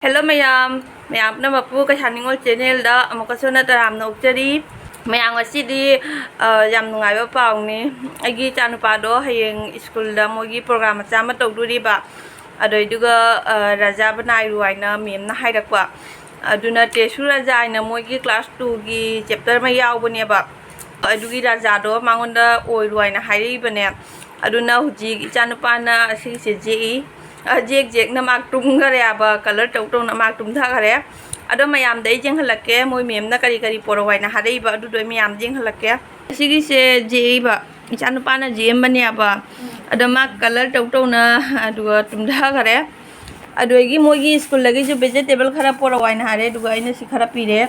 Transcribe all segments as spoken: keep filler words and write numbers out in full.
Hello ꯃꯌꯥꯝ, ꯃꯌꯥꯝ ꯄꯨꯝꯅꯃꯛꯄꯨ ꯀꯩꯁꯥ ꯅꯤꯉꯣꯜ channelꯗ ꯑꯃꯨꯛꯀꯁꯨ ꯍꯟꯅ ꯇꯔꯥꯝꯅ ꯑꯣꯛꯆꯔꯤ꯫ ꯃꯌꯥꯝ, ꯉꯁꯤꯗꯤ, ꯑ, ꯌꯥꯝ ꯅꯨꯡꯉꯥꯏꯕ ꯄꯥꯎꯅꯤ꯫ ꯑꯩꯒꯤ ꯏꯆꯥꯅꯨꯄꯥꯗꯣ ꯍꯌꯦꯡ ꯁ꯭ꯀꯨꯜꯗ ꯃꯣꯏꯒꯤ program ꯃꯆꯥ ꯑꯃ ꯇꯧꯗꯣꯔꯤꯕ꯫ ꯑꯗꯨꯏꯗꯨꯒ, ꯑ, ꯔꯥꯖꯥ ꯕꯅꯥꯏꯔꯨ ꯍꯥꯏꯅ ma'amꯅ ꯍꯥꯏꯔꯛꯄ꯫ ꯑꯗꯨꯅ ꯇꯦꯁꯨ ꯔꯥꯖꯥ ꯍꯥꯏꯅ ꯃꯣꯏꯒꯤ class twoꯒꯤ chapter ꯑꯃ ꯌꯥꯎꯕꯅꯦꯕ꯫ ꯑꯗꯨꯒꯤ ꯔꯥꯖꯥꯗꯣ ꯃꯉꯣꯟꯗ ꯑꯣꯏꯔꯣ ꯍꯥꯏꯅ ꯍꯥꯏꯔꯛꯏꯕꯅꯦ꯫ ꯑꯗꯨꯅ ꯍꯧꯖꯤꯛ ꯏꯆꯥꯅꯨꯄꯥꯅ ꯑꯁꯤꯒꯤꯁꯦ ꯌꯦꯛꯏ꯫ ꯑ, ꯌꯦꯛ ꯌꯦꯛꯅ ꯃꯥꯔꯛ ꯇꯨꯝꯈꯔꯦꯕ, colour ꯇꯧ ꯇꯧꯅ ꯃꯥꯔꯛ ꯇꯨꯝꯊꯈꯔꯦ꯫ ꯑꯗꯣ ꯃꯌꯥꯝꯗ ꯑꯩ ꯌꯦꯡꯍꯜꯂꯛꯀꯦ, ꯃꯣꯏ ma'amꯅ ꯀꯔꯤ ꯀꯔꯤ ꯄꯣꯔꯛꯑꯣ ꯍꯥꯏꯅ ꯍꯥꯏꯔꯛꯏꯕ, ꯑꯗꯨꯗꯣ ꯑꯩ ꯃꯌꯥꯝꯗ ꯌꯦꯡꯍꯜꯂꯛꯀꯦ꯫ ꯑꯁꯤꯒꯤꯁꯦ ꯌꯦꯛꯏꯕ, ꯏꯆꯥꯅꯨꯄꯥꯅ ꯌꯦꯛꯑꯝꯕꯅꯦꯕ꯫ ꯑꯗꯣ ꯃꯥ colour ꯇꯧ ꯇꯧꯅ ꯑꯗꯨꯒ ꯇꯨꯝꯊꯈꯔꯦ꯫ ꯑꯗꯨꯗꯒꯤ ꯃꯣꯏꯒꯤ ꯁ꯭ꯀꯨꯜꯗꯒꯤꯁꯨ vegetable ꯈꯔ ꯄꯣꯔꯛꯑꯣ ꯍꯥꯏꯅ ꯍꯥꯏꯔꯦ, ꯑꯗꯨꯒ ꯑꯩꯅ ꯁꯤ ꯈꯔ ꯄꯤꯔꯦ꯫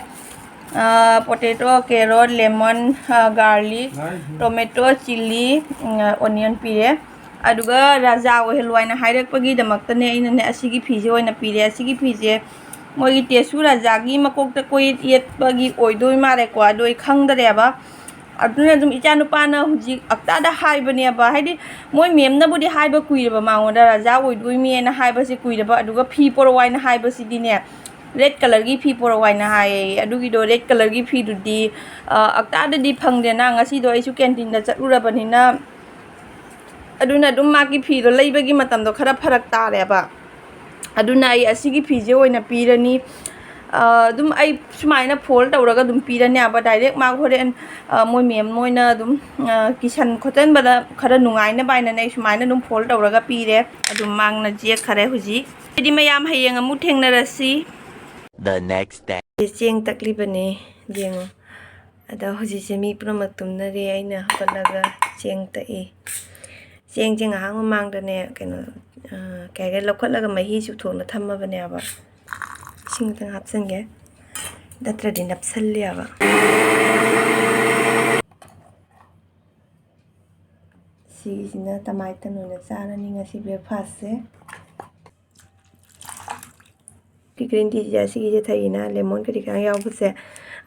ꯑ, potato, carrot, lemon, ꯑ, garlic, tomato, chilli, ꯎꯝ, onion ꯄꯤꯔꯦ꯫ ꯑꯗꯨꯒ ꯔꯥꯖꯥ ꯑꯣꯏꯍꯜꯂꯨ ꯍꯥꯏꯅ ꯍꯥꯏꯔꯛꯄꯒꯤꯗꯃꯛꯇꯅꯦ ꯑꯩꯅꯅꯦ ꯑꯁꯤꯒꯤ ꯐꯤꯁꯦ ꯑꯣꯏꯅ ꯄꯤꯔꯦ꯫ ꯑꯁꯤꯒꯤ ꯐꯤꯁꯦ ꯃꯣꯏꯒꯤ ꯇꯦꯁꯨ ꯔꯥꯖꯥꯒꯤ ꯃꯀꯣꯛꯇ ꯀꯣꯏꯌꯦꯠ ꯌꯦꯠꯄꯒꯤ ꯑꯣꯏꯗꯣꯏ ꯃꯥꯜꯂꯦꯀꯣ, ꯑꯗꯣ ꯑꯩ ꯈꯪꯗꯔꯦꯕ꯫ ꯑꯗꯨꯅ ꯑꯗꯨꯝ ꯏꯆꯥꯅꯨꯄꯥꯅ ꯍꯧꯖꯤꯛ ꯑꯛꯇꯥꯗ ꯍꯥꯏꯕꯅꯦꯕ, ꯍꯥꯏꯗꯤ ꯃꯣꯏ ma'amꯅꯕꯨꯗꯤ ꯍꯥꯏꯕ ꯀꯨꯏꯔꯕ ꯃꯉꯣꯟꯗ ꯔꯥꯖꯥ ꯑꯣꯏꯗꯣꯏꯅꯦꯅ ꯍꯥꯏꯕꯁꯦ ꯀꯨꯏꯔꯕ, ꯑꯗꯨꯒ ꯐꯤ ꯄꯣꯔꯛꯑꯣ ꯍꯥꯏꯅ ꯍꯥꯏꯕꯁꯤꯗꯤꯅꯦ red colourꯒꯤ ꯐꯤ ꯄꯣꯔꯛꯑꯣ ꯍꯥꯏꯅ ꯍꯥꯏꯌꯦ꯫ ꯑꯗꯨꯒꯤꯗꯣ red colourꯒꯤ ꯐꯤꯗꯨꯗꯤ, ꯑ, ꯑꯛꯇꯥꯗꯗꯤ ꯐꯪꯗꯦꯅ, ꯉꯁꯤꯗꯣ ꯑꯩꯁꯨ canteenꯗ ꯆꯠꯂꯨꯔꯕꯅꯤꯅ, ꯑꯗꯨꯅ ꯑꯗꯨꯝ ꯃꯥꯒꯤ ꯐꯤꯗꯣ ꯂꯩꯕꯒꯤ ꯃꯇꯝꯗꯣ ꯈꯔ ꯐꯔꯛ ꯇꯥꯔꯦꯕ꯫ ꯑꯗꯨꯅ ꯑꯩ ꯑꯁꯤꯒꯤ ꯐꯤꯁꯦ ꯑꯣꯏꯅ ꯄꯤꯔꯅꯤ꯫ ꯑ, ꯑꯗꯨꯝ ꯑꯩ ꯁꯨꯃꯥꯏꯅ fold ꯇꯧꯔꯒ ꯑꯗꯨꯝ ꯄꯤꯔꯅꯦꯕ, direct ꯃꯥ ꯍꯣꯔꯦꯟ, ꯑ, ꯃꯣꯏ ma'am ꯃꯣꯏꯅ ꯑꯗꯨꯝ, ꯑ, ꯀꯤꯁꯟ ꯈꯣꯠꯆꯟꯕꯗ ꯈꯔ ꯅꯨꯡꯉꯥꯏꯅꯕ ꯍꯥꯏꯅꯅꯦ ꯑꯩ ꯁꯨꯃꯥꯏꯅ ꯑꯗꯨꯝ fold ꯇꯧꯔꯒ ꯄꯤꯔꯦ꯫ ꯑꯗꯨꯝ ꯃꯥꯡꯅ ꯌꯦꯛꯈꯔꯦ ꯍꯧꯖꯤꯛ꯫ ꯑꯗꯨꯗꯤ ꯃꯌꯥꯝ, ꯍꯌꯦꯡ ꯑꯃꯨꯛ ꯊꯦꯡꯅꯔꯁꯤ꯫ The next day. ꯆꯦꯡ ꯇꯛꯂꯤꯕꯅꯦ, ꯌꯦꯡꯉꯣ꯫ ꯑꯗꯣ ꯍꯧꯖꯤꯛꯁꯦ ꯃꯤ ꯄꯨꯝꯅꯃꯛ ꯇꯨꯝꯅꯔꯦ, ꯑꯩꯅ ꯍꯧꯒꯠꯂꯒ ꯆꯦꯡ ꯇꯛꯏ꯫ ꯆꯦꯡꯁꯦ ꯉꯥꯏꯍꯥꯛ ꯃꯃꯥꯡꯗꯅꯦ, ꯀꯩꯅꯣ, ꯑ, ꯀꯩ ꯍꯥꯏꯒꯦ, ꯂꯧꯈꯠꯂꯒ ꯃꯍꯤ ꯆꯨꯞꯊꯣꯛꯅ ꯊꯝꯃꯕꯅꯦꯕ꯫ ꯏꯁꯤꯡ ꯈꯤꯇꯪ ꯍꯥꯞꯆꯤꯟꯒꯦ, ꯅꯠꯇ꯭ꯔꯗꯤ ꯅꯞꯁꯜꯂꯦꯕ꯫ ꯁꯤꯒꯤꯁꯤꯅ ꯇꯃꯥꯏꯇꯟ ꯑꯣꯏꯅ ꯆꯥꯔꯅꯤ ꯉꯁꯤ breakfastꯁꯦ꯫ Green teaꯁꯦ ꯑꯁꯤꯒꯤꯁꯦ ꯊꯛꯏꯅ, lemon ꯀꯔꯤ ꯀꯔꯥ ꯌꯥꯎꯕꯁꯦ꯫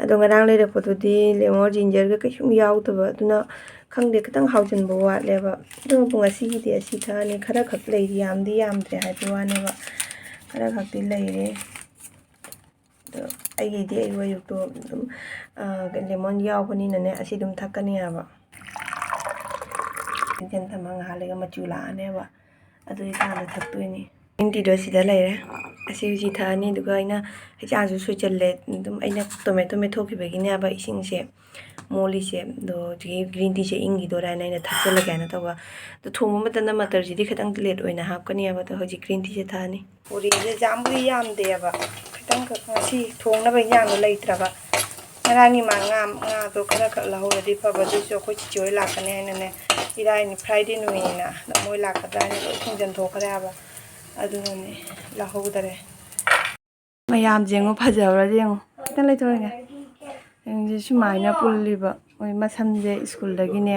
ꯑꯗꯣ ꯉꯔꯥꯡ ꯂꯩꯔꯛꯄꯗꯨꯗꯤ lemon gingerꯒ ꯀꯩꯁꯨꯝ ꯌꯥꯎꯗꯕ, ꯑꯗꯨꯅ ꯈꯪꯗꯦ, ꯈꯤꯇꯪ ꯍꯥꯎꯖꯤꯟꯕ ꯋꯥꯠꯂꯦꯕ꯫ ꯑꯗꯨꯕꯨ ꯉꯁꯤꯒꯤꯗꯤ ꯑꯁꯤ ꯊꯛꯑꯅꯤ꯫ ꯈꯔ ꯈꯛ ꯂꯩꯔꯤ, ꯌꯥꯝꯗꯤ ꯌꯥꯝꯗ꯭ꯔꯦ ꯍꯥꯏꯕ ꯋꯥꯅꯦꯕ꯫ ꯈꯔ ꯈꯛꯇꯤ ꯂꯩꯔꯦ꯫ ꯑꯗꯣ ꯑꯩꯒꯤꯗꯤ ꯑꯌꯨꯛ ꯑꯌꯨꯛꯇꯣ ꯑꯗꯨꯝ, ꯑ, ꯂꯦꯃꯟ ꯌꯥꯎꯕꯅꯤꯅꯅꯦ, ꯑꯁꯤ ꯑꯗꯨꯝ ꯊꯛꯀꯅꯤ ꯍꯥꯏꯕ꯫ ꯏꯟꯖꯟ ꯊꯝꯃ ꯉꯥꯏꯍꯥꯛ ꯂꯩꯔꯒ ꯃꯆꯨ ꯂꯥꯛꯑꯅꯦꯕ꯫ ꯑꯗꯨꯒꯤ ꯀꯥꯟꯗ ꯊꯛꯇꯣꯏꯅꯤ꯫ ꯒ꯭ꯔꯤꯟ ꯇꯤꯗꯣ ꯁꯤꯗ ꯂꯩꯔꯦ꯫ ꯑꯁꯤ ꯍꯧꯖꯤꯛ ꯊꯛꯑꯅꯤ꯫ ꯑꯗꯨꯒ ꯑꯩꯅ ꯍꯩꯖꯥꯡꯁꯨ ꯁꯣꯏꯖꯜꯂꯦ꯫ ꯑꯗꯨꯝ ꯑꯩꯅ ꯇꯣꯃꯦꯇꯣ ꯃꯦꯠꯊꯣꯛꯈꯤꯕꯒꯤꯅꯦꯕ ꯏꯁꯤꯡꯁꯦ ꯃꯣꯜꯂꯤꯁꯦ꯫ ꯑꯗꯣ ꯍꯧꯖꯤꯛꯀꯤ ꯒ꯭ꯔꯤꯟ ꯇꯤꯁꯦ ꯏꯪꯈꯤꯗꯣꯔꯦ ꯍꯥꯏꯅ ꯑꯩꯅ ꯊꯛꯆꯜꯂꯒꯦ ꯍꯥꯏꯅ ꯇꯧꯕ꯫ ꯑꯗꯣ ꯊꯣꯡꯕ ꯃꯇꯝꯗ ꯃꯇꯔꯁꯤꯗꯤ ꯈꯤꯇꯪ ꯂꯦꯠ ꯑꯣꯏꯅ ꯍꯥꯞꯀꯅꯦꯕ꯫ ꯑꯗꯣ ꯍꯧꯖꯤꯛ ꯒ꯭ꯔꯤꯟ ꯇꯤꯁꯦ ꯊꯛꯑꯅꯤ꯫ ꯕꯣꯔꯤꯁꯦ ꯌꯥꯝꯕꯨꯗꯤ ꯌꯥꯝꯗꯦꯕ, ꯈꯤꯇꯪꯈꯛ ꯉꯁꯤ ꯊꯣꯡꯅꯕ ꯏꯟꯖꯥꯡꯗꯣ ꯂꯩꯇ꯭ꯔꯕ꯫ ꯉꯔꯥꯡꯒꯤ ꯃꯥ ꯉꯥ, ꯉꯥꯗꯣ ꯈꯔ ꯈꯛ ꯂꯧꯍꯧꯔꯗꯤ ꯐꯕ, ꯑꯗꯨꯏꯁꯨ ꯑꯩꯈꯣꯏ ꯆꯤꯆꯦ ꯍꯣꯏ ꯂꯥꯛꯀꯅꯤ ꯍꯥꯏꯅꯅꯦ, ꯏꯔꯥꯏꯅꯤ, ꯐ꯭ꯔꯥꯏꯗꯦ ꯅꯨꯃꯤꯠꯅꯤꯅ, ꯃꯣꯏ ꯂꯥꯛꯀꯗ꯭ꯔꯥ ꯍꯥꯏꯅ ꯂꯣꯏ ꯊꯣꯡꯖꯟ ꯊꯣꯛꯈ꯭ꯔꯦ ꯍꯥꯏꯕ, ꯑꯗꯨꯅꯅꯦ ꯂꯧꯍꯧꯗꯔꯦ꯫ ꯃꯌꯥꯝꯁꯦ ꯌꯦꯡꯉꯨ, ꯐꯖꯕ꯭ꯔꯥ ꯌꯦꯡꯉꯨ, ꯈꯤꯇꯪ ꯂꯩꯊꯣꯛꯑꯒꯦ꯫ ꯌꯦꯡꯁꯦ, ꯁꯨꯃꯥꯏꯅ ꯄꯨꯜꯂꯤꯕ ꯃꯣꯏ ꯃꯁꯝꯁꯦ ꯁ꯭ꯀꯨꯜꯗꯒꯤꯅꯦ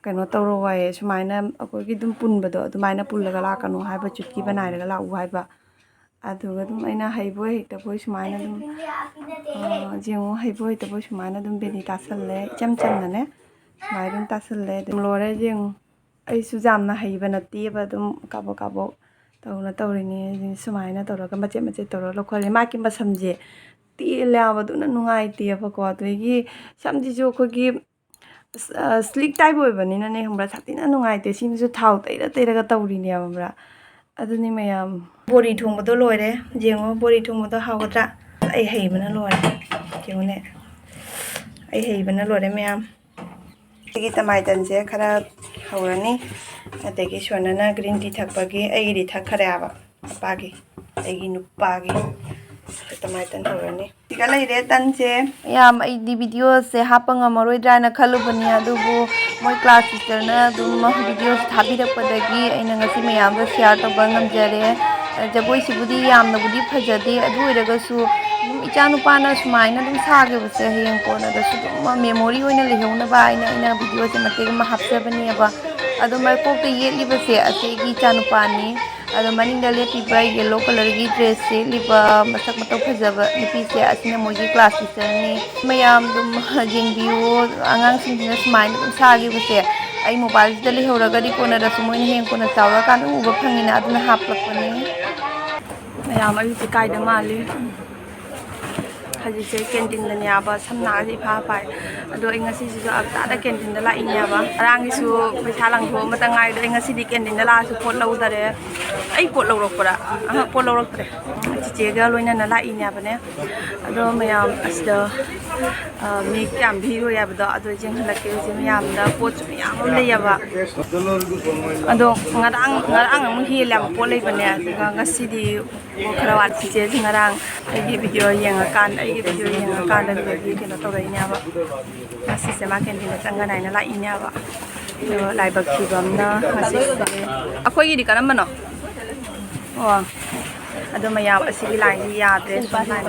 ꯀꯩꯅꯣ ꯇꯧꯔꯣ ꯍꯥꯏꯌꯦ, ꯁꯨꯃꯥꯏꯅ ꯑꯩꯈꯣꯏꯒꯤ ꯑꯗꯨꯝ ꯄꯨꯟꯕꯗꯣ ꯑꯗꯨꯃꯥꯏꯅ ꯄꯨꯜꯂꯒ ꯂꯥꯛꯀꯅꯨ ꯍꯥꯏꯕ, ꯆꯨꯠꯀꯤ ꯕꯅꯥꯏꯔꯒ ꯂꯥꯛꯎ ꯍꯥꯏꯕ꯫ ꯑꯗꯨꯒ ꯑꯗꯨꯝ ꯑꯩꯅ ꯍꯩꯕꯣꯏ ꯍꯩꯇꯕꯣꯏ ꯁꯨꯃꯥꯏꯅ ꯑꯗꯨꯝ, ꯑ, ꯌꯦꯡꯉꯣ, ꯍꯩꯕꯣꯏ ꯍꯩꯇꯕꯣꯏ ꯁꯨꯃꯥꯏꯅ ꯑꯗꯨꯝ ꯕꯦꯅꯤ ꯇꯥꯁꯜꯂꯦ, ꯏꯆꯝ ꯆꯝꯅꯅꯦ ꯁꯨꯃꯥꯏꯅ ꯑꯗꯨꯝ ꯇꯥꯁꯜꯂꯦ꯫ ꯑꯗꯨꯝ ꯂꯣꯏꯔꯦ, ꯌꯦꯡꯉꯣ, ꯑꯩꯁꯨ ꯌꯥꯝꯅ ꯍꯩꯕ ꯅꯠꯇꯦꯕ, ꯑꯗꯨꯝ ꯀꯥꯕꯣꯛ ꯀꯥꯕꯣꯛ ꯇꯧꯅ ꯇꯧꯔꯤꯅꯦ꯫ ꯁꯨꯃꯥꯏꯅ ꯇꯧꯔꯒ ꯃꯆꯦꯠ ꯃꯆꯦꯠ ꯇꯧꯔꯒ ꯂꯧꯈꯠꯂꯦ꯫ ꯃꯥꯒꯤ ꯃꯁꯝꯁꯦ ꯇꯦꯜꯂꯦ ꯍꯥꯏꯕ, ꯑꯗꯨꯅ ꯅꯨꯡꯉꯥꯏꯇꯦꯕꯀꯣ꯫ ꯑꯗꯒꯤ ꯁꯝꯁꯤꯁꯨ ꯑꯩꯈꯣꯏꯒꯤ ꯁ꯭ꯂꯤꯛ ꯇꯥꯏꯞ ꯑꯣꯏꯕꯅꯤꯅꯅꯦ, ꯈꯪꯕ꯭ꯔꯥ, ꯁꯥꯊꯤꯅ ꯅꯨꯡꯉꯥꯏꯇꯦ꯫ ꯁꯤꯃꯁꯨ ꯊꯥꯎ ꯇꯩꯔ ꯇꯩꯔꯒ ꯇꯧꯔꯤꯅꯦꯕ, ꯈꯪꯕ꯭ꯔꯥ? ꯑꯗꯨꯅꯤ ꯃꯌꯥꯝ꯫ ꯕꯣꯔꯤ ꯊꯣꯡꯕꯗꯣ ꯂꯣꯏꯔꯦ꯫ ꯌꯦꯡꯉꯣ, ꯕꯣꯔꯤ ꯊꯣꯡꯕꯗꯣ ꯍꯥꯎꯒꯗ꯭ꯔꯥ? ꯑꯩ ꯍꯩꯕꯅ ꯂꯣꯏꯔꯦ꯫ ꯌꯦꯡꯉꯨꯅꯦ, ꯑꯩ ꯍꯩꯕꯅ ꯂꯣꯏꯔꯦ ꯃꯌꯥꯝ꯫ ꯁꯤꯒꯤ ꯇꯃꯥꯏꯇꯟꯁꯦ ꯈꯔ ꯍꯧꯔꯅꯤ꯫ ꯑꯗꯒꯤ ꯁꯣꯅꯅ ꯒ꯭ꯔꯤꯟ ꯇꯤ ꯊꯛꯄꯒꯤ, ꯑꯩꯒꯤꯗꯤ ꯊꯛꯈꯔꯦ ꯍꯥꯏꯕ, ꯃꯄꯥꯒꯤ, ꯑꯩꯒꯤ ꯅꯨꯄꯥꯒꯤ꯫ ꯇꯃꯥꯏꯇꯟ ꯍꯧꯔꯅꯤ꯫ ꯁꯤꯒ ꯂꯩꯔꯦ ꯇꯟꯁꯦ꯫ ꯃꯌꯥꯝ, ꯑꯩꯗꯤ ꯚꯤꯗꯤꯑꯣꯁꯦ ꯍꯥꯞꯄ ꯉꯝꯃꯔꯣꯏꯗ꯭ꯔꯥꯅ ꯈꯜꯂꯨꯕꯅꯤ, ꯑꯗꯨꯕꯨ ꯃꯣꯏ ꯀ꯭ꯂꯥꯁ ꯇꯤꯆꯔꯅ ꯑꯗꯨꯝ ꯚꯤꯗꯤꯑꯣꯁꯦ ꯊꯥꯕꯤꯔꯛꯄꯗꯒꯤ ꯑꯩꯅ ꯉꯁꯤ ꯃꯌꯥꯝꯒ ꯁꯤꯌꯥꯔ ꯇꯧꯕ ꯉꯝꯖꯔꯦ꯫ ꯖꯒꯣꯏꯁꯤꯕꯨꯗꯤ ꯌꯥꯝꯅꯕꯨꯗꯤ ꯐꯖꯗꯦ, ꯑꯗꯨ ꯑꯣꯏꯔꯒꯁꯨ ꯑꯗꯨꯝ ꯏꯆꯥ ꯅꯨꯄꯥꯅ ꯁꯨꯃꯥꯏꯅ ꯑꯗꯨꯝ ꯁꯥꯈꯤꯕꯁꯦ ꯍꯌꯦꯡ ꯀꯣꯟꯅꯗꯁꯨ ꯑꯗꯨꯝ ꯃꯦꯃꯣꯔꯤ ꯑꯣꯏꯅ ꯂꯩꯍꯧꯅꯕ ꯍꯥꯏꯅ ꯑꯩꯅ ꯚꯤꯗꯤꯑꯣꯁꯦ ꯃꯇꯦꯛ ꯑꯃ ꯍꯥꯞꯆꯕꯅꯦꯕ꯫ ꯑꯗꯣ ꯃꯀꯣꯛꯇ ꯌꯦꯠꯂꯤꯕꯁꯦ ꯑꯁꯤꯒꯤ ꯏꯆꯥ ꯅꯨꯄꯥꯅꯤ꯫ ꯑꯗꯣ ꯃꯅꯤꯡꯗ ꯂꯦꯞꯄꯤꯕ ꯌꯦꯜꯂꯣ ꯀꯂꯔꯒꯤ ꯗ꯭ꯔꯦꯁ ꯁꯦꯠꯂꯤꯕ ꯃꯁꯛ ꯃꯇꯧ ꯐꯖꯕ ꯅꯨꯄꯤꯁꯦ, ꯑꯁꯤꯅ ꯃꯣꯏꯒꯤ ꯀ꯭ꯂꯥꯁ ꯇꯤꯆꯔꯅꯤ꯫ ꯃꯌꯥꯝ ꯑꯗꯨꯝ ꯌꯦꯡꯕꯤꯌꯨ, ꯑꯉꯥꯡꯁꯤꯡꯁꯤꯅ ꯁꯨꯃꯥꯏꯅ ꯑꯗꯨꯝ ꯁꯥꯈꯤꯕꯁꯦ꯫ ꯑꯩ ꯃꯣꯕꯥꯏꯜꯁꯤꯗ ꯂꯩꯍꯧꯔꯒꯗꯤ ꯀꯣꯟꯅꯗꯁꯨ ꯃꯣꯏꯅ ꯍꯌꯦꯡ ꯀꯣꯟꯅ ꯆꯥꯎꯔꯀꯥꯟꯗ ꯎꯕ ꯐꯪꯉꯤꯅ ꯑꯗꯨꯅ ꯍꯥꯞꯂꯛꯄꯅꯤ꯫ ꯃꯌꯥꯝ ꯑꯌꯨꯛꯁꯦ ꯀꯥꯏꯗ ꯃꯥꯜꯂꯤ? ꯍꯧꯖꯤꯛꯁꯦ ꯀꯦꯟꯇꯤꯟꯗꯅꯦꯕ ꯁꯝꯅꯥꯁꯦ ꯏꯐꯥ ꯐꯥꯏ꯫ ꯑꯗꯣ ꯑꯩ ꯉꯁꯤꯁꯤꯁꯨ ꯑꯞꯇꯥꯗ ꯀꯦꯟꯇꯤꯟꯗ ꯂꯥꯛꯏꯅꯦꯕ꯫ ꯉꯔꯥꯡꯒꯤꯁꯨ ꯄꯩꯁꯥ ꯂꯪꯊꯣꯛꯑ ꯑꯃꯇ ꯉꯥꯏꯗꯣ꯫ ꯑꯩ ꯉꯁꯤꯗꯤ ꯀꯦꯟꯇꯤꯟꯗ ꯂꯥꯛꯑꯁꯨ ꯄꯣꯠ ꯂꯧꯗꯔꯦ꯫ ꯑꯩ ꯄꯣꯠ ꯂꯧꯔꯛꯄ꯭ꯔꯥ? ꯑꯍ, ꯄꯣꯠ ꯂꯧꯔꯛꯇ꯭ꯔꯦ꯫ ꯆꯤꯆꯦꯒ ꯂꯣꯏꯅꯅ ꯂꯥꯛꯏꯅꯦꯕꯅꯦ꯫ ꯑꯗꯣ ꯃꯌꯥꯝ ꯑꯁꯤꯗ, ꯑ, ꯃꯤ ꯀꯌꯥꯝ ꯚꯤꯔ ꯑꯣꯏ ꯍꯥꯏꯕꯗꯣ ꯑꯗꯣ ꯌꯦꯡꯍꯜꯂꯛꯀꯦ꯫ ꯍꯧꯖꯤꯛ ꯃꯌꯥꯝꯗ ꯄꯣꯠꯁꯨ ꯃꯌꯥꯝ ꯑꯃ ꯂꯩꯌꯦꯕ꯫ ꯑꯗꯣ ꯉꯔꯥꯡ, ꯉꯔꯥꯡ ꯑꯃꯨꯛ ꯍꯦꯜꯂꯦꯕ ꯄꯣꯠ ꯂꯩꯕꯅꯦ꯫ ꯑꯗꯨꯒ ꯉꯁꯤꯗꯤ ꯄꯣꯠ ꯈꯔ ꯋꯥꯠꯂꯤ꯫ ꯆꯤꯆꯦꯁꯤ ꯉꯔꯥꯡ ꯑꯩꯒꯤ ꯚꯤꯗꯤꯑꯣ ꯌꯦꯡꯉꯀꯥꯟꯗ, ꯑꯩꯒꯤ ꯚꯤꯗꯤꯑꯣ ꯌꯦꯡꯉꯀꯥꯟꯗ ꯑꯗꯨꯗꯒꯤ ꯀꯩꯅꯣ ꯇꯧꯔꯛꯏꯅꯦꯕ꯫ ꯉꯁꯤꯁꯦ ꯃꯥ ꯀꯦꯟꯇꯤꯟꯗ ꯆꯪꯒꯅꯤ ꯍꯥꯏꯅ ꯂꯥꯛꯏꯅꯦꯕ꯫ ꯑꯗꯣ ꯂꯥꯏꯕꯛ ꯊꯤꯕ ꯑꯃꯅ ꯉꯁꯤꯁꯦ ꯑꯩꯈꯣꯏꯒꯤꯗꯤ ꯀꯔꯝꯕꯅꯣ? ꯑꯣ, ꯑꯗꯣ ꯃꯌꯥꯝ ꯑꯁꯤꯒꯤ ꯂꯥꯏꯟꯁꯤ ꯌꯥꯗ꯭ꯔꯦ꯫ ꯁꯣꯝ ꯂꯥꯏꯟ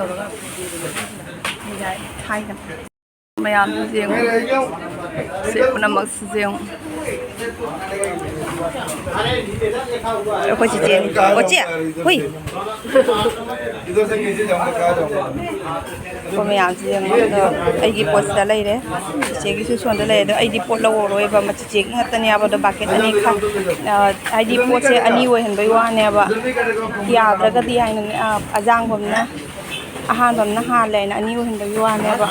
ꯌꯥꯏ, ꯊꯥꯏꯒꯅꯤ꯫ ꯃꯌꯥꯝꯁꯤ ꯌꯦꯡꯉꯨ꯫ ꯁꯤ ꯄꯨꯝꯅꯃꯛꯁꯤꯁꯨ ꯌꯦꯡꯉꯨ꯫ ꯑꯩꯈꯣꯏ ꯆꯤꯆꯦꯅꯤ꯫ ꯑꯣ, ꯆꯦ! ꯍꯨꯏ! ꯑꯩꯈꯣꯏ ꯃꯌꯥꯝꯁꯤ ꯌꯦꯡꯉꯣ꯫ ꯑꯗꯣ ꯑꯩꯒꯤ ꯄꯣꯠꯁꯤꯗ ꯂꯩꯔꯦ, ꯆꯤꯆꯦꯒꯤꯁꯨ ꯁꯣꯝꯗ ꯂꯩꯔꯦ꯫ ꯑꯗꯣ ꯑꯩꯗꯤ ꯄꯣꯠ ꯂꯧꯔꯔꯣꯏꯕ, ꯃ-, ꯆꯤꯆꯦꯒꯤ ꯉꯥꯛꯇꯅꯦꯕ꯫ ꯑꯗꯣ ꯕꯥꯀꯦꯠ ꯑꯅꯤ ꯈ-, ꯑ, ꯍꯥꯏꯗꯤ ꯄꯣꯠꯁꯦ ꯑꯅꯤ ꯑꯣꯏꯍꯟꯕꯩ ꯋꯥꯅꯦꯕ꯫ ꯌꯥꯗ꯭ꯔꯒꯗꯤ ꯍꯥꯏꯅꯅꯦ, ꯑ, ꯑꯖꯥꯡꯕꯝꯅ ꯑꯍꯥꯟꯕ ꯑꯃꯅ ꯍꯥꯜꯂꯦ ꯍꯥꯏꯅ ꯑꯅꯤ ꯑꯣꯏꯍꯟꯕꯒꯤ ꯋꯥꯅꯦꯕ꯫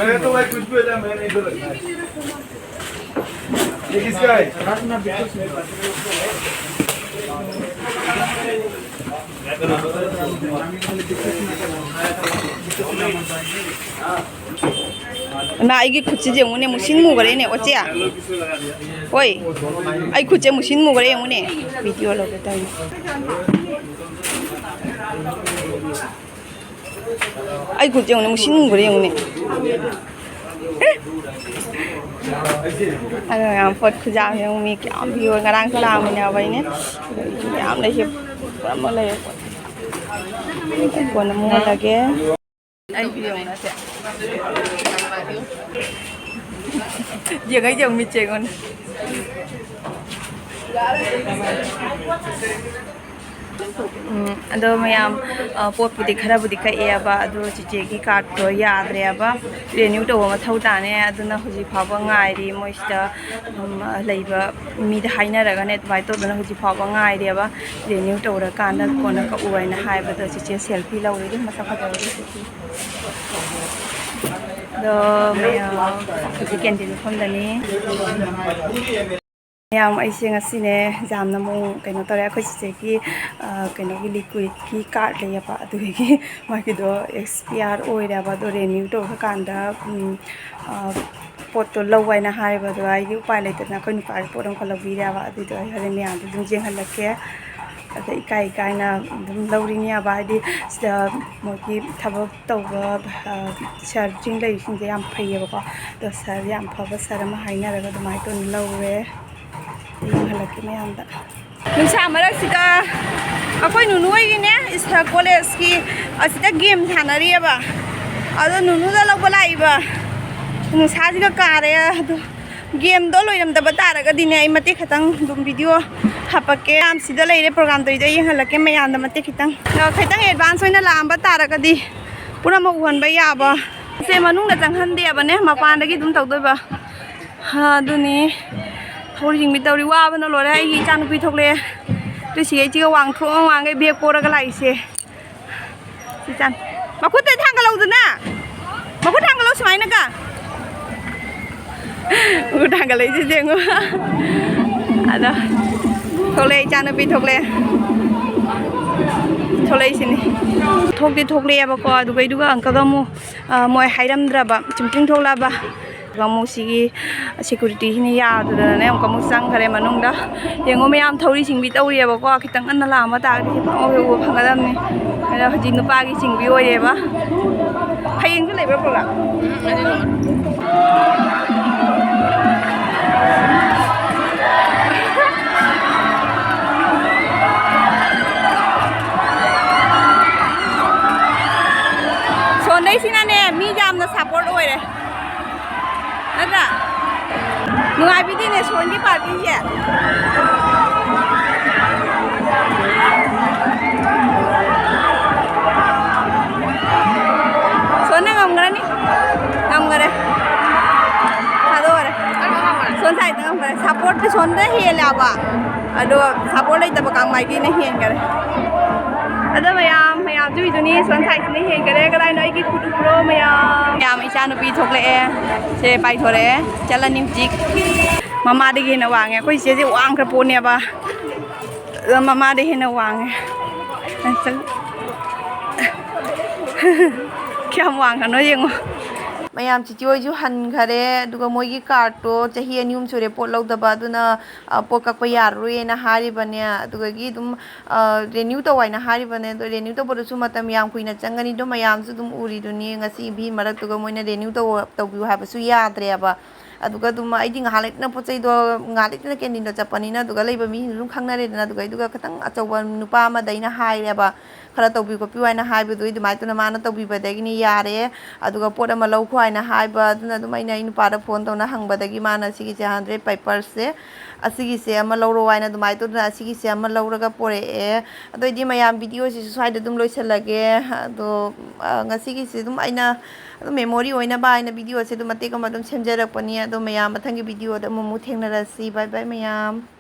ꯏꯃꯥ, ꯑꯩꯒꯤ ꯈꯨꯠꯁꯤꯗꯤ ꯌꯦꯡꯉꯨꯅꯦ, ꯃꯨꯁꯤꯟ ꯃꯨꯈ꯭ꯔꯦꯅꯦ, ꯑꯣꯆꯦ꯫ ꯍꯣꯏ, ꯑꯩ ꯈꯨꯠꯁꯦ ꯃꯨꯁꯤꯟ ꯃꯨꯈ꯭ꯔꯦ ꯌꯦꯡꯉꯨꯅꯦ꯫ ꯚꯤꯗꯤꯑꯣ ꯂꯧꯒꯦ ꯇꯧꯔꯤꯅꯦ꯫ ꯑꯩ ꯈꯨꯠꯁꯦ ꯌꯦꯡꯉꯨꯅꯦ, ꯃꯨꯁꯤꯟ ꯃꯨꯈ꯭ꯔꯦ ꯌꯦꯡꯉꯨꯅꯦ꯫ ꯑꯗꯣ ꯃꯌꯥꯝ ꯄꯣꯠ ꯈꯨꯌꯥꯝ ꯌꯦꯡꯉꯨ, ꯃꯤ ꯀꯌꯥꯝ ꯌꯣꯟ-, ꯉꯔꯥꯡꯁꯨ ꯂꯥꯛꯑꯝꯃꯤꯅꯦꯕ ꯑꯩꯅꯦ꯫ ꯑꯗꯣ ꯃꯌꯥꯝ ꯂꯩꯁꯦ, ꯄꯨꯔꯥ ꯑꯃ ꯂꯩꯔꯦ ꯄꯣꯠ꯫ ꯀꯣꯟꯅ ꯑꯃꯨꯛ ꯍꯜꯂꯒꯦ꯫ ꯑꯩ ꯌꯦꯡꯉꯨ ꯅꯠꯇꯦ꯫ ꯌꯦꯡꯉ ꯌꯦꯡꯉꯨ ꯃꯤꯠꯁꯦ ꯑꯩꯉꯣꯟꯗ꯫ ꯎꯝ, ꯑꯗꯣ ꯃꯌꯥꯝ, ꯑ, ꯄꯣꯠꯄꯨꯗꯤ ꯈꯔꯕꯨꯗꯤ ꯀꯛꯑꯦꯕ, ꯑꯗꯣ ꯆꯤꯆꯦꯒꯤ ꯀꯥꯔꯠꯇꯣ ꯌꯥꯗ꯭ꯔꯦꯕ, ꯔꯤꯅ꯭ꯌꯨ ꯇꯧꯕ ꯃꯊꯧ ꯇꯥꯅꯦ꯫ ꯑꯗꯨꯅ ꯍꯧꯖꯤꯛ ꯐꯥꯎꯕ ꯉꯥꯏꯔꯤ꯫ ꯃꯣꯏꯁꯤꯗ, ꯎꯝ, ꯂꯩꯕ ꯃꯤꯗ ꯍꯥꯏꯅꯔꯒꯅꯦ, ꯑꯗꯨꯃꯥꯏꯅ ꯇꯧꯗꯅ ꯍꯧꯖꯤꯛ ꯐꯥꯎꯕ ꯉꯥꯏꯔꯦꯕ꯫ ꯔꯤꯅ꯭ꯌꯨ ꯇꯧꯔꯀꯥꯟꯗ ꯀꯣꯟꯅ ꯀꯛꯎ ꯍꯥꯏꯅ ꯍꯥꯏꯕꯗ ꯆꯤꯆꯦ ꯁꯦꯜꯐꯤ ꯂꯧꯔꯦ꯫ ꯑꯗꯨꯝ ꯃꯁꯛ ꯐꯖꯕꯗꯣ꯫ ꯑꯗꯣ ꯃꯌꯥꯝ ꯍꯧꯖꯤꯛ ꯀꯦꯟꯇꯤꯟ ꯃꯐꯝꯗꯅꯤ꯫ ꯃꯌꯥꯝ, ꯑꯩꯁꯦ ꯉꯁꯤꯅꯦ ꯌꯥꯝꯅ ꯑꯃꯨꯛ ꯀꯩꯅꯣ ꯇꯧꯔꯦ꯫ ꯑꯩꯈꯣꯏ ꯆꯤꯆꯦꯒꯤ, ꯑ, ꯀꯩꯅꯣꯒꯤ ꯂꯤꯀ꯭ꯋꯤꯠꯀꯤ ꯀꯥꯔꯠ ꯂꯩꯌꯦꯕ, ꯑꯗꯨꯗꯒꯤ ꯃꯥꯒꯤꯗꯣ ꯑꯦꯛꯁꯄꯤꯌꯥꯔ ꯑꯣꯏꯔꯦꯕ꯫ ꯑꯗꯣ ꯔꯤꯅ꯭ꯌꯨ ꯇꯧꯔꯀꯥꯟꯗ, ꯎꯝ, ꯑ, ꯄꯣꯠꯇꯣ ꯂꯧ ꯍꯥꯏꯅ ꯍꯥꯏꯕꯗꯣ ꯑꯩꯒꯤ ꯎꯄꯥꯏ ꯂꯩꯇꯗꯅ ꯑꯩꯈꯣꯏ ꯅꯨꯄꯥꯒꯤ ꯄꯣꯠ ꯑꯃꯈꯛ ꯂꯧꯕꯤꯔꯦꯕ꯫ ꯑꯗꯨꯏꯗꯣ ꯑꯩ ꯍꯣꯔꯦꯟ ꯃꯌꯥꯝꯗ ꯑꯗꯨꯝ ꯌꯦꯡꯍꯜꯂꯛꯀꯦ꯫ ꯑꯗ ꯏꯀꯥꯏ ꯏꯀꯥꯏꯅ ꯑꯗꯨꯝ ꯂꯧꯔꯤꯅꯦꯕ, ꯍꯥꯏꯗꯤ ꯁꯤꯗ ꯃꯣꯏꯒꯤ ꯊꯕꯛ ꯇꯧꯕ, ꯑ, ꯁꯥꯔꯁꯤꯡ ꯂꯩꯔꯤꯁꯤꯡꯁꯦ ꯌꯥꯝ ꯐꯩꯌꯦꯕꯀꯣ꯫ ꯑꯗꯣ ꯁꯥꯔ ꯌꯥꯝ ꯐꯕ ꯁꯥꯔ ꯑꯃ ꯍꯥꯏꯅꯔꯒ ꯑꯗꯨꯃꯥꯏꯅ ꯇꯧꯅ ꯂꯧꯔꯦ꯫ ꯌꯦꯡꯍꯜꯂꯛꯀꯦ ꯃꯌꯥꯝꯗ꯫ ꯅꯨꯡꯁꯥ ꯃꯔꯛꯁꯤꯗ ꯑꯩꯈꯣꯏ ꯅꯨꯅꯨ ꯍꯣꯏꯒꯤꯅꯦ, ꯏꯁ-, ꯀꯣꯂꯦꯖꯀꯤ ꯑꯁꯤꯗ ꯒꯦꯝ ꯁꯥꯟꯅꯔꯤꯑꯕ꯫ ꯑꯗꯣ ꯅꯨꯅꯨꯗ ꯂꯧꯕ ꯂꯥꯛꯏꯕ꯫ ꯅꯨꯡꯁꯥꯁꯤꯒ ꯀꯥꯔꯦ꯫ ꯑꯗꯣ ꯒꯦꯝꯗꯣ ꯂꯣꯏꯔꯝꯗꯕ ꯇꯥꯔꯒꯗꯤꯅꯦ, ꯑꯩ ꯃꯇꯦꯛ ꯈꯛꯇꯪ ꯑꯗꯨꯝ ꯚꯤꯗꯤꯑꯣ ꯍꯥꯄꯛꯀꯦ꯫ ꯌꯥꯝ ꯁꯤꯗ ꯂꯩꯔꯦ, ꯄ꯭ꯔꯣꯒ꯭ꯔꯥꯝ ꯇꯧꯔꯤꯗꯣ ꯑꯩ ꯌꯦꯡꯍꯜꯂꯛꯀꯦ ꯃꯌꯥꯝꯗ ꯃꯇꯦꯛ ꯈꯤꯇꯪ꯫ ꯑ, ꯈꯤꯇꯪ ꯑꯦꯗꯚꯥꯟꯁ ꯑꯣꯏꯅ ꯂꯥꯛꯑꯝꯕ ꯇꯥꯔꯒꯗꯤ ꯄꯨꯝꯅꯃꯛ ꯎꯍꯟꯕ ꯌꯥꯕ꯫ ꯁꯦ ꯃꯅꯨꯡꯗ ꯆꯪꯍꯟꯗꯦꯕꯅꯦ, ꯃꯄꯥꯟꯗꯒꯤ ꯑꯗꯨꯝ ꯇꯧꯗꯣꯏꯕ꯫ ꯍꯥ, ꯑꯗꯨꯅꯤ꯫ ꯊꯧꯔꯤ ꯆꯤꯡꯕꯤ ꯇꯧꯔꯤ, ꯋꯥꯕꯅ ꯂꯣꯏꯔꯦ꯫ ꯑꯩꯒꯤ ꯏꯆꯥꯅꯨꯄꯤ ꯊꯣꯛꯂꯛꯑꯦ꯫ ꯑꯗꯨ ꯁꯤꯒ ꯏꯆꯦꯒ ꯋꯥꯡ ꯊꯣꯛꯑ ꯋꯥꯡꯈꯩ ꯕꯦꯒ ꯄꯣꯔꯒ ꯂꯥꯛꯏꯁꯦ꯫ ꯁꯤ ꯆꯥꯟ-, ꯃꯈꯨꯠꯇ ꯊꯥꯡꯒꯠꯂꯧꯗꯅ꯫ ꯃꯈꯨꯠ ꯊꯥꯡꯒꯠꯂꯣ ꯁꯨꯃꯥꯏꯅꯒ꯫ ꯃꯈꯨꯠ ꯊꯥꯡꯒꯠꯂꯛꯏꯁꯦ ꯌꯦꯡꯉꯨ꯫ ꯑꯗꯣ ꯊꯣꯛꯂꯛꯑꯦ, ꯏꯆꯥꯅꯨꯄꯤ ꯊꯣꯛꯂꯛꯑꯦ꯫ ꯊꯣꯛꯂꯛꯏꯁꯤꯅꯤ꯫ ꯊꯣꯛꯇꯤ ꯊꯣꯛꯂꯛꯑꯦꯕꯀꯣ, ꯑꯗꯨꯒ ꯑꯗꯨꯒ ꯑꯪꯀꯜꯒ ꯑꯃꯨꯛ, ꯑ, ꯃꯣꯏ ꯍꯥꯏꯔꯝꯗ꯭ꯔꯕ, ꯆꯨꯝꯇ꯭ꯔꯤꯡ ꯊꯣꯛꯂꯛꯑꯕ꯫ ꯑꯗꯨꯒ ꯑꯃꯨꯛ ꯁꯤꯒꯤ ꯁꯦꯀ꯭ꯌꯨꯔꯤꯇꯤꯁꯤꯅ ꯌꯥꯗꯗꯅꯅꯦ ꯑꯃꯨꯛꯀ ꯑꯃꯨꯛ ꯆꯪꯈꯔꯦ ꯃꯅꯨꯡꯗ꯫ ꯌꯦꯡꯉꯣ ꯃꯌꯥꯝ, ꯊꯧꯔꯤ ꯆꯤꯡꯕꯤ ꯇꯧꯔꯤꯑꯕꯀꯣ꯫ ꯈꯤꯇꯪ ꯉꯟꯅ ꯂꯥꯛꯑꯝꯕ ꯇꯥꯔꯒꯗꯤ ꯍꯦꯛꯇ ꯎꯕ ꯐꯪꯒꯗꯕꯅꯤ꯫ ꯑꯗꯣ ꯍꯧꯖꯤꯛ ꯅꯨꯄꯥꯒꯤ ꯆꯤꯡꯕꯤ ꯑꯣꯏꯔꯦꯕ꯫ ꯍꯌꯦꯡꯁꯨ ꯂꯩꯕ꯭ꯔꯥ ꯄ꯭ꯔꯣꯒ꯭ꯔꯥꯝ? ꯁꯣꯟꯗꯩꯁꯤꯅꯅꯦ ꯃꯤ ꯌꯥꯝꯅ ꯁꯞꯄꯣꯔꯠ ꯑꯣꯏꯔꯦ꯫ ꯅꯠꯇ꯭ꯔꯥ? ꯅꯨꯡꯉꯥꯏꯕꯤꯗꯦꯅꯦ ꯁꯣꯟꯒꯤ ꯄꯥꯔꯇꯤꯁꯦ꯫ ꯁꯣꯟꯅ ꯉꯝꯈ꯭ꯔꯅꯤ꯫ ꯉꯝꯈꯔꯦ꯫ ꯊꯥꯗꯣꯛꯈꯔꯦ꯫ ꯁꯣꯟ ꯁꯥꯏꯗ ꯉꯝꯈꯔꯦ꯫ ꯁꯞꯄꯣꯔꯠꯇꯤ ꯁꯣꯟꯗ ꯍꯦꯜꯂꯦꯕ꯫ ꯑꯗꯣ ꯁꯞꯄꯣꯔꯠ ꯂꯩꯇꯕ ꯀꯥꯡꯃꯥꯏꯒꯤꯅ ꯍꯦꯟꯈꯔꯦ꯫ ꯑꯗꯣ ꯃꯌꯥꯝ, ꯃꯌꯥꯝꯁꯨ ꯎꯏꯗꯨꯅꯤ, ꯁꯣꯟ ꯁꯥꯏꯁꯤꯅ ꯍꯦꯟꯈꯔꯦ꯫ ꯀꯗꯥꯏꯅꯣ ꯑꯩꯒꯤ ꯈꯨꯠ ꯎꯕ꯭ꯔꯣ ꯃꯌꯥꯝ? ꯃꯌꯥꯝ, ꯏꯆꯥ ꯅꯨꯄꯤ ꯊꯣꯛꯂꯛꯑꯦ꯫ ꯁꯦ ꯄꯥꯏꯊꯣꯔꯛꯑꯦ꯫ ꯆꯠꯂꯅꯤ ꯍꯧꯖꯤꯛ꯫ ꯃꯃꯥꯗꯒꯤ ꯍꯦꯟꯅ ꯋꯥꯡꯉꯦ꯫ ꯑꯩꯈꯣꯏ ꯏꯆꯦꯁꯦ ꯋꯥꯡꯈ꯭ꯔ ꯄꯣꯠꯅꯦꯕ꯫ ꯑꯗꯣ ꯃꯃꯥꯗꯒꯤ ꯍꯦꯟꯅ ꯋꯥꯡꯉꯦ꯫ ꯀꯌꯥꯝ ꯋꯥꯡꯈ꯭ꯔꯅꯣ ꯌꯦꯡꯉꯣ꯫ ꯃꯌꯥꯝ, ꯆꯤꯆꯦ ꯍꯣꯏꯁꯨ ꯍꯟꯈꯔꯦ꯫ ꯑꯗꯨꯒ ꯃꯣꯏꯒꯤ ꯀꯥꯔꯠꯇꯣ ꯆꯍꯤ ꯑꯅꯤ ꯑꯍꯨꯝ ꯁꯨꯔꯦ ꯄꯣꯠ ꯂꯧꯗꯕ꯫ ꯑꯗꯨꯅ, ꯑ, ꯄꯣꯠ ꯀꯛꯄ ꯌꯥꯔꯔꯣꯏꯅ ꯍꯥꯏꯔꯤꯕꯅꯦ꯫ ꯑꯗꯨꯗꯒꯤ ꯑꯗꯨꯝ, ꯑ, ꯔꯤꯅ꯭ꯌꯨ ꯇꯧ ꯍꯥꯏꯅ ꯍꯥꯏꯔꯤꯕꯅꯦ꯫ ꯑꯗꯣ ꯔꯤꯅ꯭ꯌꯨ ꯇꯧꯕꯗꯁꯨ ꯃꯇꯝ ꯌꯥꯝ ꯀꯨꯏꯅ ꯆꯪꯒꯅꯤ꯫ ꯑꯗꯣ ꯃꯌꯥꯝꯁꯨ ꯑꯗꯨꯝ ꯎꯔꯤꯗꯨꯅꯤ, ꯉꯁꯤ ꯚꯤ ꯃꯔꯛꯇꯨꯒ ꯃꯣꯏꯅ ꯔꯤꯅ꯭ꯌꯨ ꯇꯧ-, ꯇꯧꯕꯤꯌꯨ ꯍꯥꯏꯕꯁꯨ ꯌꯥꯗ꯭ꯔꯦꯕ꯫ ꯑꯗꯨꯒ ꯑꯗꯨꯝ ꯑꯩꯗꯤ ꯉꯥꯏꯍꯥꯛ ꯂꯩꯇꯅ ꯄꯣꯠ ꯆꯩꯗꯣ, ꯉꯥꯏꯍꯥꯛ ꯂꯩꯇꯅ ꯀꯦꯟꯇꯤꯟꯗ ꯆꯠꯄꯅꯤꯅ, ꯑꯗꯨꯒ ꯂꯩꯕ ꯃꯤꯁꯤꯡꯗꯣ ꯑꯗꯨꯝ ꯈꯪꯅꯔꯦꯗꯅ꯫ ꯑꯗꯨꯒ, ꯑꯗꯨꯒ ꯈꯤꯇꯪ ꯑꯆꯧꯕ ꯅꯨꯄꯥ ꯑꯃꯗ ꯑꯩꯅ ꯍꯥꯏꯔꯦꯕ, "ꯈꯔ ꯇꯧꯕꯤꯌꯨ ꯈꯣꯠꯄꯤꯌꯨ" ꯍꯥꯏꯅ ꯍꯥꯏꯕꯗꯨꯒꯤ ꯑꯗꯨꯃꯥꯏꯅ ꯇꯧꯅ ꯃꯥꯅ ꯇꯧꯕꯤꯕꯗꯒꯤꯅꯤ ꯌꯥꯔꯦ꯫ ꯑꯗꯨꯒ ꯄꯣꯠ ꯑꯃ ꯂꯧꯈꯣ ꯍꯥꯏꯅ ꯍꯥꯏꯕ, ꯑꯗꯨꯅ ꯑꯗꯨꯝ ꯑꯩꯅ ꯑꯩ ꯅꯨꯄꯥꯗ ꯐꯣꯟ ꯇꯧꯅ ꯍꯪꯕꯗꯒꯤ ꯃꯥꯅ ꯁꯤꯒꯤꯁꯦ ꯍꯟꯗ꯭ꯔꯦꯠ ꯄꯦꯄꯔꯁꯦ, ꯑꯁꯤꯒꯤꯁꯦ ꯑꯃ ꯂꯧꯔꯣ ꯍꯥꯏꯅ ꯑꯗꯨꯃꯥꯏꯅ ꯇꯧꯗꯅ ꯑꯁꯤꯒꯤꯁꯦ ꯑꯃ ꯂꯧꯔꯒ ꯄꯣꯔꯛꯑꯦ꯫ ꯑꯗꯨ ꯑꯣꯏꯗꯤ ꯃꯌꯥꯝ, ꯚꯤꯗꯤꯑꯣꯁꯤꯁꯨ ꯁ꯭ꯋꯥꯏꯗ ꯑꯗꯨꯝ ꯂꯣꯏꯁꯤꯜꯂꯒꯦ꯫ ꯑꯗꯣ, ꯑ, ꯉꯁꯤꯒꯤꯁꯦ ꯑꯗꯨꯝ ꯑꯩꯅ ꯑꯗꯨꯝ ꯃꯦꯃꯣꯔꯤ ꯑꯣꯏꯅꯕ ꯍꯥꯏꯅ ꯚꯤꯗꯤꯑꯣꯁꯦ ꯑꯗꯨꯝ ꯃꯇꯦꯛ ꯑꯃ ꯑꯗꯨꯝ ꯁꯦꯝꯖꯔꯛꯄꯅꯤ꯫ ꯑꯗꯣ ꯃꯌꯥꯝ, ꯃꯊꯪꯒꯤ ꯚꯤꯗꯤꯑꯣꯗ ꯑꯃꯨꯛ ꯑꯃꯨꯛ ꯊꯦꯡꯅꯔꯁꯤ꯫ ꯕꯥꯏ ꯕꯥꯏ ꯃꯌꯥꯝ꯫